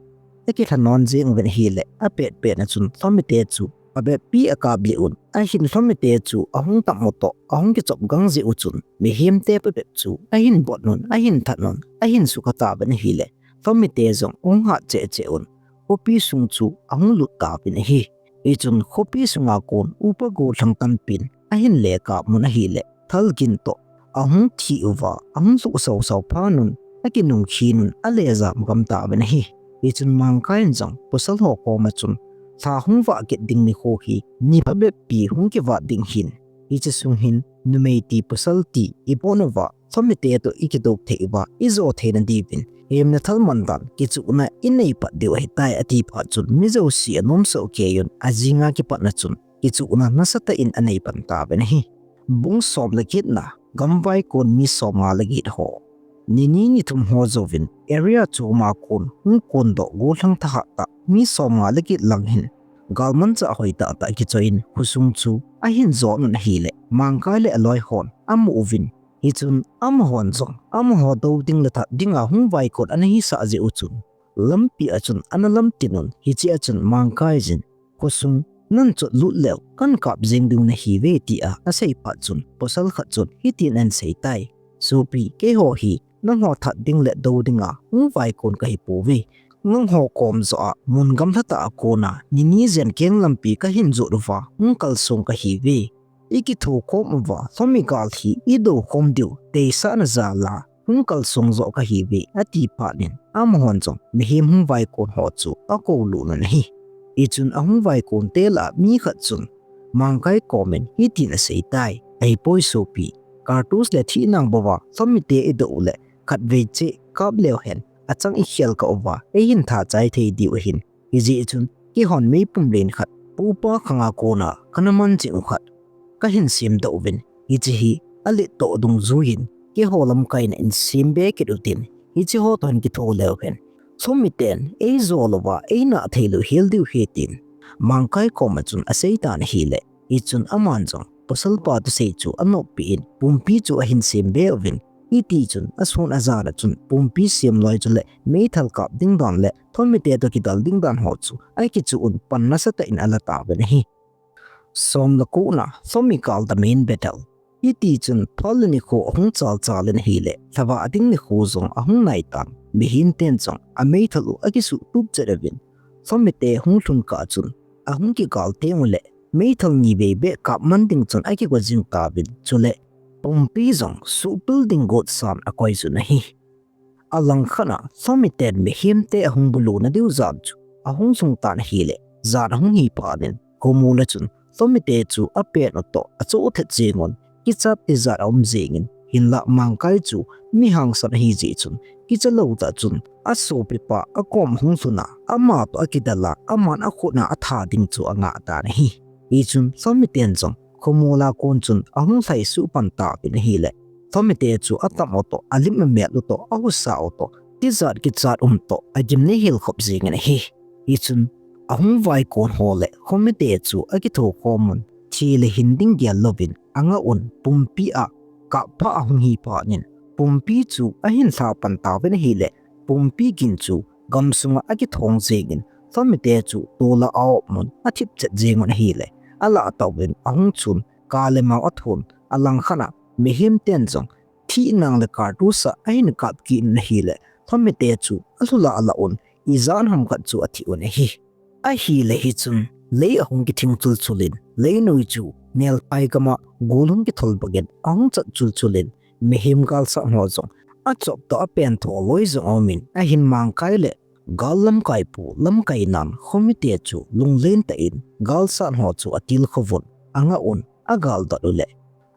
akilha non jeng uvin ahile, apet pet na chun Lhomite chu phabep pi akap lih un. Ahin Lhomite chu ahung tam u toh ahung kichop gang jeh u chun mihemte phabep chu ahin bot un, ahin that un, ahin sukha tauvin ahile, Lhomite jong ahung hat cheh cheh un, khopi sung chu ahung lut tauvin ahi. Hichun khopi sunga kon upa gollhang tampin ahin le kap un ahile, thal gin toh ahung thi uva, ahung lhuh sau sau phat un, akinung khin un, ale jam gam tauvin ahi. Hichun Mangkai in jong pasal ho koma chun, lha hung vah kit ding nikho hi ni phabep pi hung kivat ding ahin, hiche sung hin numei ti pasal ti ibon uva, Lhomite toh ikidou thei uva, ijo thei nadiuvin hemna thal man dan kichuhna inei pat diu ahitai, ati phat chun mi jouse anom soh kei un, ajinga kipat na chun kichuhna nasatah in anei pan tauvin ahi. Bung som le get na, gamvai kon mi som nga le get ho. Ni ni ni thum ho jouvin area chom a kon hung kondoh gollhang thahat tah mi som nga le get lang hin galmanchah hoi tah tah kichoi in khosung chu ahin jon un ahile, Mangkai le aloi hon amu uvin, hichun amahon jong amaho dou ding le that dinga hung vaikon ana hisah jeh u chun, lampi a chun ana lamtin un, hiche a chun Mangkai jin, khosung nan chot lut leu kan kap jeng diu nahiuve, tia asei phat chun pasal khat chun hitin ahin sei tai. Sopi, keiho hi nangho that ding le dou dinga hung vaikon kahi pouve. Nangho kom joh a mun gamla tah a kona ni ni jen keng lampi kahin jot uva hung kalsong kahiuve. Ikithokhom uva Lhomi gal hi idou khom diu deisahna jal a hung kalsong joh kahiuve, ati phat in amahon jong mihem hung vaikon ho chu akou lut un ahi. Hichun ahung vaikon te lah a mi khat chun Mangkai komin hitin asei tai. Ahipoi sopi, cartridge le thi nang bou a Lhomite idou le khatvei cheh kap leu hen achang ikhel kah uva eihin tha chai thei diu ahin. Hijeh chun keihon meipum len khat, pupa khanga kona kana man jing u khat kahin sem doh uvin, hiche hi alet toh dungjuiyin keiho lamkaina in sem be kit utin, hiche ho toh hin kitho leu hen Lhomiten eijou louva einah thei lou hel diu ahi, tin Mangkai koma chun asei tan ahile, hichun aman jong pasal pa thusei chu anoppi in pumpi chu ahin sem be uvin, hiti chun asun ajan a chun pumpi sem loi chule meithal kap ding dan le Lhomite toh kidal ding dan ho chu akichuh un pan nasatah in ala tauvin ahi. Som le ko na, Lhomi gal the main battle. Hiti chun phat le nikho ahung chal chal in ahile, lhavah a ding nikho jong ahung nai tan, mihem ten jong ameithal u akisuh tup chet uvin, Lhomite hung lhun kah chun ahung kigal teng ule, meithal ni vei beh kap man ding chun akigo jing tauvin, chule pumpi jong suhpil ding got san akoi jun ahi. Alang khat a Lhomiten mihemte ahung bulu nadiu jan chu ahung sung tan ahile, jan ahung hi phat in khomol a chun Lhomite chu apen u toh achoh thet jeng un, kichat tijat aum jeng in, hinlah Mangkai chu mi hangsan ahi jeh chun kicha lou tah chun asopipa akom ahung lhun a, ama toh akidal a, aman akhut a atha ding chu angah tan ahi. Hichun Lhomiten jong khomol a kon chun ahung lhaisuh pan tauvin ahile, Lhomite chu atam u toh, alim amel u toh, ahusa u toh, tijat kichat um toh agimnei hel khop jeng in ahi. Hichun ahung vaikon ho le Lhomite chu akithokhom un, thi le hin ding gel louvin angah un, pumpi a kap pha ahung hi phat in, pumpi chu ahin lha pan tauvin ahile, pumpi gin chu gamsunga akithong jeng in, Lhomite chu tol a aop un athip chet jeng un ahile, alah tauvin ahung chun, ka le mao athon, alang khat a mihem ten jong thi nang le cartridge a ahin kap kit un ahile, Lhomite chu alhula alah un, ijat ham khat chu athi un ahi. Ahile hichun lei ahung kithing chul chul in, leinoi chu nelphai gam a gol hung kithol bang in ahung chat chul chul in, mihem galsat ho jong achop toh apen toh loi jong aum in, ahin Mangkai le gal lamkai pu lamkai nan Lhomite chu lunglen tah in galsat ho chu atilkhou vun, angah un, agal dot ule,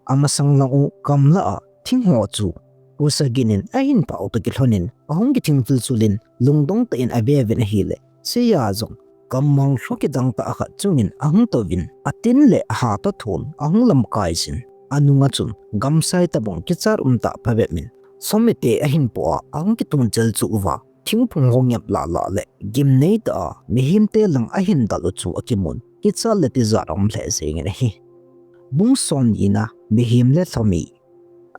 amasang lang u gamla a thing ho chu husa gin in ahin pha u toh kilhon in, ahung kithing chul chul in lungdong tah in ave uvin ahile, seiya jong gammang lhu kidang tah khat chung in ahung touvin, atin le ahat athon ahung lamkai jin, anung a chun gamsai tabang kichat um tah phabep in, Lhomite ahin po a ahung kitun chel chu uva, thingphung ho ngep lah lah le gimnei tah a mihemte lang ahin dal u chu akimun, kichat le tijat aum lheh jeng in ahi. Bung somni na, mihem le lhomi.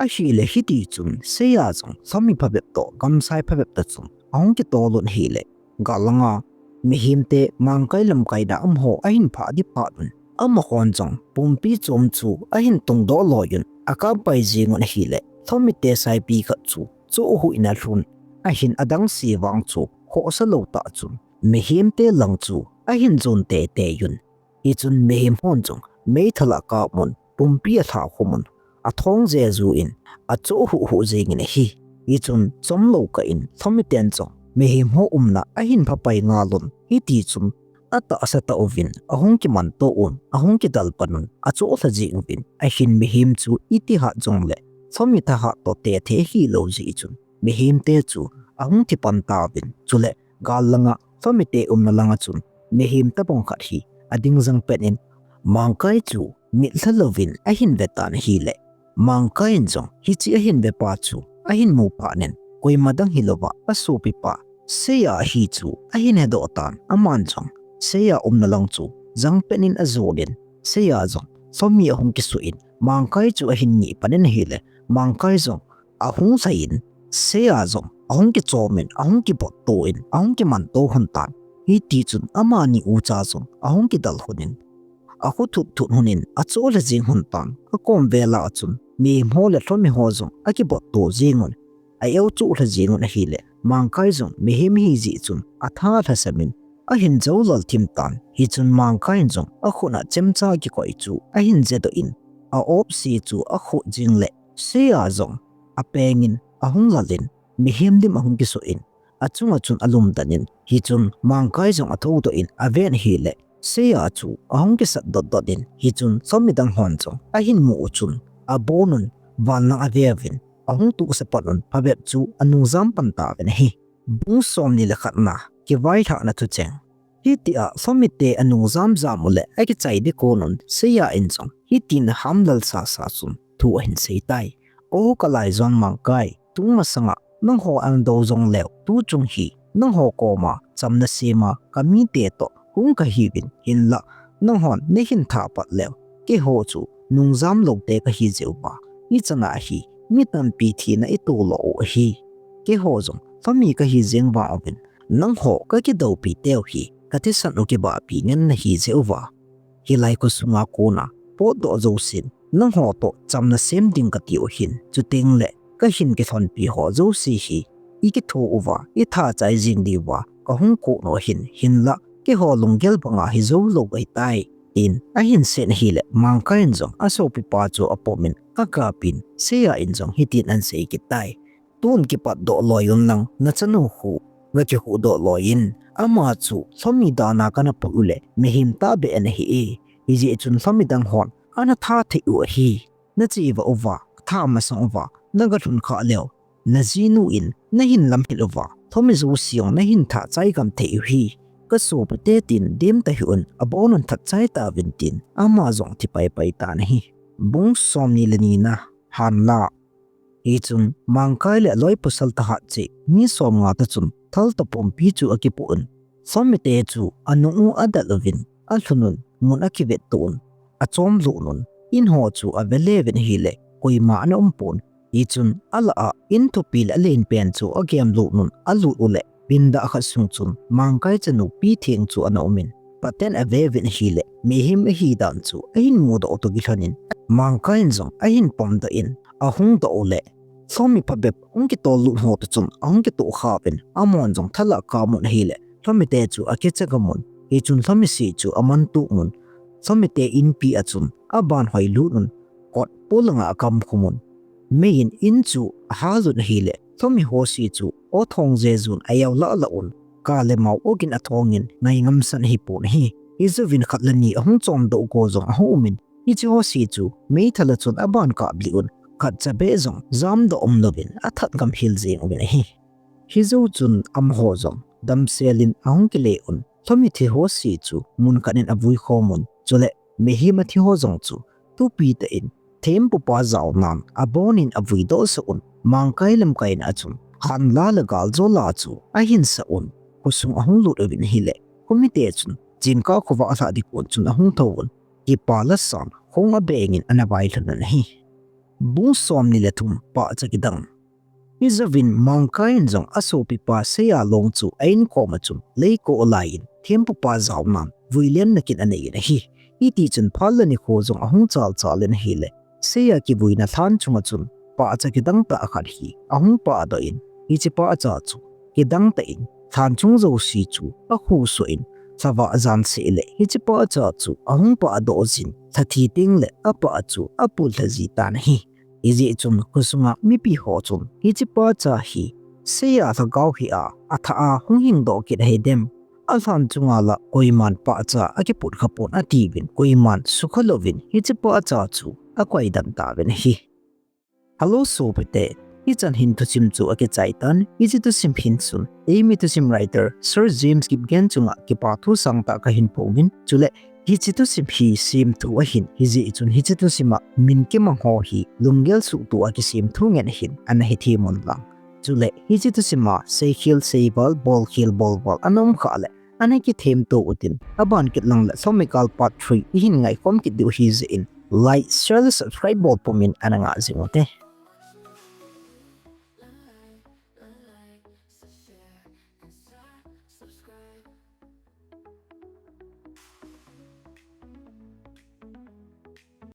Ahile hiti chun, Seiya jong lhomi phabep toh gamsai phabep toh chun ahung kitol un ahile, gal langa mihemte Mangkai lamkaina amaho ahin phah ding phat un, amahon jong pumpi chom chu ahin tungdoh loi un, akap pai jing un ahile, lhomite saipi khat chu choh huh in alhun, ahin adang se vang chu khohsa lou tah chun, mihemte lang chu ahin jon teitei un. Hichun mihem hon jong meithal akap un, pumpi alha khum un, athong jeju in, achoh huh huh jeng in ahi. Hichun chomlou kah in lhomiten jong mihem ho umna ahin phapai ngal un, hiti chun atahsa tah uvin ahung kimanto un, ahung kidal pan un, achoh lha jeng uvin, ahin mihem chu iti hat jongle lhomi thahat toh tethei ahilou jeh chun mihemte chu ahung thi pan tauvin, chule gal langa lhomite umna langa chun mihem tabang khat hi ading jang pet in, Mangkai chu mitlha louvin ahin ve tan ahile, Mangkai in jong hiche ahin ve pa chu ahin mu phat in, koima dang hilouva asopipa Seiya ahi chu ahin hedoh tan, aman jong Seiya umna lang chu jang pet in ajon in, Seiya jong lhomi ahung kisoh in, Mangkai chu ahin ngeh pan in ahile, Mangkai jong ahung lhai in, Seiya jong ahung kichom in, ahung kibotto in, ahung kimanto lhon tan. Hiti chun amani ucha jong ahung kidal lhon in, akhu thut thut lhon in, achoh lha jeng lhon tan. Akom vel a chun mihem ho le lhomi ho jong akibotto jeng un, a-eu choh lha jeng un ahile, Mangkai jong mihem ahi jeh chun atha lhasam in, ahin jou lal thim tan. Hichun Mangkai in jong akhut a chemcha kikoi chu ahin je doh in, a-op se chu akhoh jing le, Seiya jong apeng in ahung lal in, mihem lim ahung kisoh in, achunga chun alum dan in, hichun Mangkai jong athou doh in aven ahile, Seiya chu ahung kisat dot dot in, hichun lhomi dang hon jong ahin mu u chun, abon un, van lang ave uvin, ahung tuhsa pan un, phabep chu anung jam pan tauvin ahi. Bung somni le khat na, kivailhahna thucheng. Hitia lhomite anung jam jam u le akichai ding kon un, Seiya in jong hitin ham lal sasa chun thu ahin sei tai. O kalaijon Mangkai, tu masanga nangho ana dou jong leu, tu chung hi nangho koma chamna sema kamite toh hung kahiuvin, hinla nanghon nahin tha pat leu, keiho chu nung jam lou te kahi jeh uva, ichan a hi mi tampi thina ito lo u ahi. Keiho jong lhomi kahi jeng vang uvin, nangho kakidoupi teu hi kathisan u kibahpi ngen nahi jeh uva, hilai khosunga kona potdoh jousen nangho toh chamna sem ding kati u ahin, chuteng le kahin kilhonpi ho jouse hi ikitho uva, itha chai jing diuva kahung kon u ahin, hinla keiho lunggel banga hi jou lou ahitai, tin ahin sei in ahile, Mangkai in jong asopipa chu apom in akap in, Seiya in jong hitin ahin sei kit tai. Tun kipatdoh loi un lang, nachanu khu gakihuhdoh loi in, ama chu lhomi dan a kana pui u le mihem tahbeh ana hi e. Hijeh chun lhomi dang hon ana tha thei u ahi. Nache vah uva, tha masang uva nagalhun khah leu, najinu in nahin lamhil uva, lhomi jouse jong nahin tha chai gam thei u ahi. Kasopite tin dem tahih un, abon un that chai tauvin, tin ama jong thi paipai tan ahi. Bung somni le ni na, Hanla. Hichun Mangkai le aloi pasal thahat cheh mi somnga toh chun thaltah pumpi chu akipoh un, lhomite chu anung u adel uvin, alhun un, mun akivetto un, achom lut un, in ho chu ave le uvin ahile, koima ana um pon. Hichun alah a in thupi le alen pen chu agem lut un, alut u le, pindah khat sung chun Mangkai chanu Pitheng chu ana um in, paten ave uvin ahile, mihem ahi dan chu ahin mudoh toh kilhon in, Mangkai in jong ahin pomdoh in, ahung doh u le, lhomi phabep hung kitol lut ho toh chun ahung kitoh kha uvin, amahon jong thalah akap un ahile, lhomite chu akicha gam un, hichun lhomi se chu aman tuh un, lhomite inpi a chun aban hoi lut un, kot polanga akam khum un, mei in in chu ahal un ahile, lhomi ho se chu o thong jejun a-eu lah lah un, ka le mao ogin athong in ngai ngamsan ahipon ahi. Hijouvin khat le ni ahung chomdoh go jong ahung um in, hiche ho se chu meithal a chun aban kap lih un, khatcha beh jong jamdoh umlouvin athat gam hel jeng uvin ahi. Hijou chun amaho jong damsel in ahung kile un, lhomi thi ho se chu mun khat in avui khom un, chule mihem athi ho jong chu thupi tah in thempupa jaonan abon in avui doh sah un, Mangkai lamkaina a chun Hanla le Galjol la chu ahin sah un, khosung ahung lut uvin ahile, khomite chun jingkah khovah alhah ding kon chun ahung thou un, kipa la san kong abeng in ana vailhun un ahi. Bung somni le thum, pahcha kidang. Hijouvin Mangkai in jong asopipa Seiya long chu a-in koma chun leiko alai in thempupa jaonan vuilen nakin anei in ahi. Hiti chun phat le nikho jong ahung chalchal in ahile, Seiya kivuina lhan chunga chun pahcha kidang tah khat hi ahung pahdoh in, hiche pahcha chu kidang tah in lhan chung jouse chu akhusoh in, lhavah jan seh le hiche pahcha chu ahung pahdoh jin, lhathi teng le apah chu apullha ji tan ahi. Hijeh chun khosunga mipi ho chun hiche pahcha hi Seiya lhagao hi a, athah a hung hingdoh kit ahidem, alhan chunga la koiman pahcha akiput khapon atiuvin, koiman sukha louvin hiche pahcha chu akoidan tauvin ahi. Hello sopite, hichan hin thusim chu akichai tan, hiche thusim hin chun eimi thusim writer Sir James Gibbs chunga kipa thu sangtah kahin phongin, chule hiche thusim hi semthu ahin, hijeh chun hiche thusima min kimang ho hi lunggel suhtoh a kisemthu ngen ahin, ana hethem un lang. Chule hiche thusima seikhel seival, bolkhel bolval ana um khah le ana kithemto utin, aban kit lang le Lhomikal part three ihin ngaikhom kit diu ahijeh in, like, share le subscribe bol pumin ana ngah jing ute.